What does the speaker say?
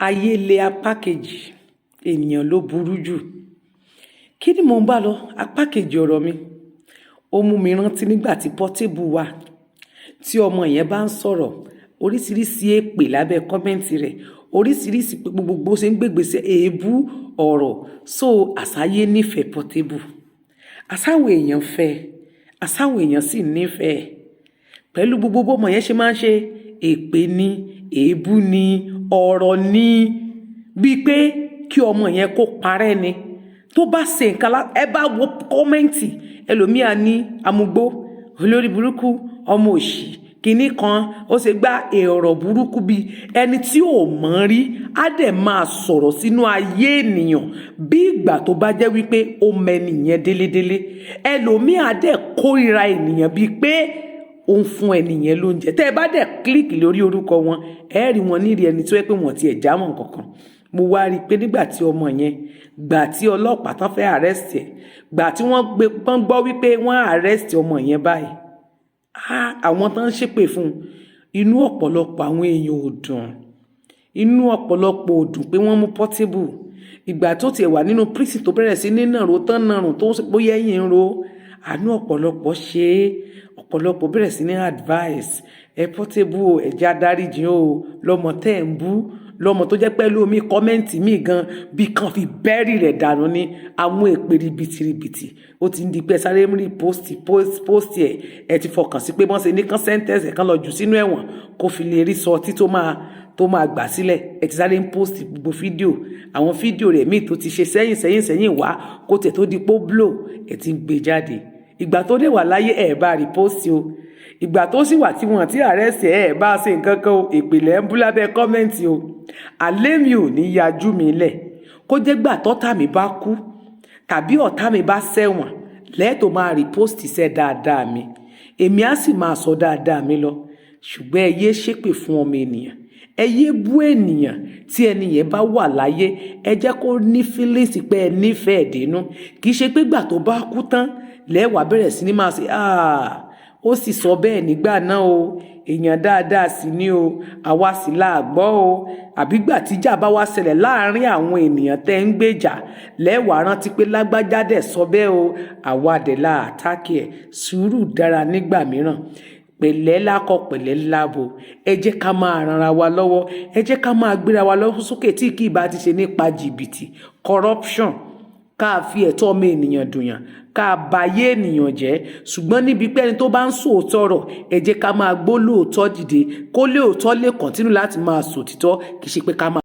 Ayé le apá kejì, ènìyàn ló burú jù. Kí ni mò ń bá lọ? Apá kejì ọ̀rọ̀ mi. Ó mú mi rántí nígbà tí Portable wà, tí ọmọ yẹn bá ń sọ̀rọ̀, oríṣiríṣi èpè lábẹ́ comment rẹ̀, oríṣiríṣi pé gbogbo ṣe ń gbégbèsè èébú ọ̀rọ̀. So àsáyé nífẹ̀ẹ́ Portable. Àsáwọn èèyàn fẹ́, àsáwọn èèyàn sì nífẹ̀ẹ́. Pẹ̀lú gbogbo bọ́mọ yẹn ṣe máa ń ṣe, èpè ni, èébú ni, ọ̀rọ̀ ni, bíi pé kí ọmọ yẹn kó parẹ́ ni. Tó bá ṣe nǹkan, ẹ bá wo comment, ẹlòmíà ní amugbó, olórí burúkú, ọmọ òṣì, kinní kan, ó ṣe gbá èrò burúkú, bíi ẹni tí ò mọ̀ rí, á dẹ̀ máa sọ̀rọ̀ sínú ayé ènìyàn bí ìgbà tó bá jẹ́ wípé ó mẹni yẹn délédélé. Ẹlòmíà dẹ̀ kórìíra ènìyàn bíi pé ó ń fún ẹnìyẹn lóúnjẹ. Tẹ́ ẹ bá dẹ̀ click lórí orúkọ wọn, ẹ rí wọn nírì ẹni tó yẹ pé wọ́n ti ẹ̀ jámọ́ nǹkankan. Mo wá rí i pé nígbà tí ọmọ yẹn, gbà tí ọlọ́pàá tán fẹ́ arrest ẹ̀, gbà tí wọ́n gbé wọ́n gbọ́ wípé wọ́n arrest ọmọ yẹn báyìí, àwọn tán ń ṣépè fún un, inú ọ̀pọ̀lọpọ̀ àwọn èèyàn ò dùn. Inú ọ̀pọ̀lọpọ̀ ò dùn pé wọ́n mú Portable. Ìgbà tó tiẹ̀ wà nínú prison, tó bẹ̀rẹ̀ sí ní nàró tán nàrùn, tó bóyá ẹ̀yìn ń ro, àánú ọ̀pọ̀lọpọ̀ ṣe é. Ọ̀pọ̀lọpọ̀ bẹ̀rẹ̀ sí ní advice ẹ, "Portable, ẹ̀jẹ̀ adáríjì o." Lọ́mọ tẹ́ ẹ̀ ń bú, lọ́mọ tó jẹ́ pẹ́ lómi comment mi gan bí kan fi bẹ́rì rẹ̀ dànù ní àwọn èpè ribitìribìtì. Ó ti ń di pé sáré rí post post ẹ̀. Ẹ ti fọkàn sí pé wọ́n ṣe ní kán sentence ẹ̀, kán lọ jù sínú ẹ̀wọ̀n, kó fi lè rí sọ tí tó máa gbà sílẹ̀. Ẹ ti sáré ń post gbogbo fídíò, àwọn fídíò rẹ̀ míì tó ti ṣe sẹ́yìn sẹ́yìn sẹ́yìn wá, kó tẹ̀ tó di pó blow, ẹ ti ń gbé jáde. Ìgbà tó dé wà láyé, ẹ̀ bá rí post o. Ìgbà tó sì wà tí wọ́n ti arrest ẹ̀, bá ṣe nǹkan kan o. Ìpìlẹ̀ ń bú lábẹ́ comment o. Àlẹ́ mi ò ní yajú mi lẹ̀ kó jẹ́ gbà tọ́tà mi bá kú tàbí ọ̀tá mi bá ṣẹ̀wọ̀n lẹ́ẹ̀tọ́ máa repost iṣẹ́ dáadáa mi. Èmi á sì máa sọ dáadáa mi lọ. Ṣùgbọ́n ẹ yé ṣépè fún ọmọ ènìyàn, ẹ yé bú ènìyàn. Tí ẹni yẹn bá wà láyé, ẹ jẹ́ kó ní feelings pé ẹ nífẹ̀ẹ́ dínú. Kì í ṣe pé gbà tó bá kú tán lẹ́wàá bẹ̀rẹ̀ sí ní máa ṣe, "Ó sì sọ bẹ́ẹ̀ nígbà náà o, èèyàn dáadáa sì ni o, àwa sì là gbọ́ o." Àbígbà tíjà bá wá ṣẹlẹ̀ láàárín àwọn ènìyàn tẹ́ ń gbèjà, lẹ́wàá rántí pé lágbájá dẹ̀ sọ bẹ́ẹ̀ o, àwa dẹ̀ la attack ẹ̀. Sùúrù dára nígbà mìíràn. Pẹ̀lẹ́ lákọ, pẹ̀lẹ́ lábo. Ẹ jẹ́ ká máa ranra wa lọ́wọ́, ẹ jẹ́ ká máa gbéra wa lọ́wọ́ sókè, tí kì í bá ti ṣe nípa jìbìtì, corruption, ká fi ẹ̀tọ́ ọmọ ènìyàn dùnyàn, ká bayé ènìyàn jẹ́. Ṣùgbọ́n níbi pé ẹni tó bá ń sòótọ́ ọ̀rọ̀, ẹ jẹ́ ká máa gbó lóòótọ́ dìde, kó lóòótọ́ lè continue láti máa sòtítọ́. Kì í ṣe pé ká máa.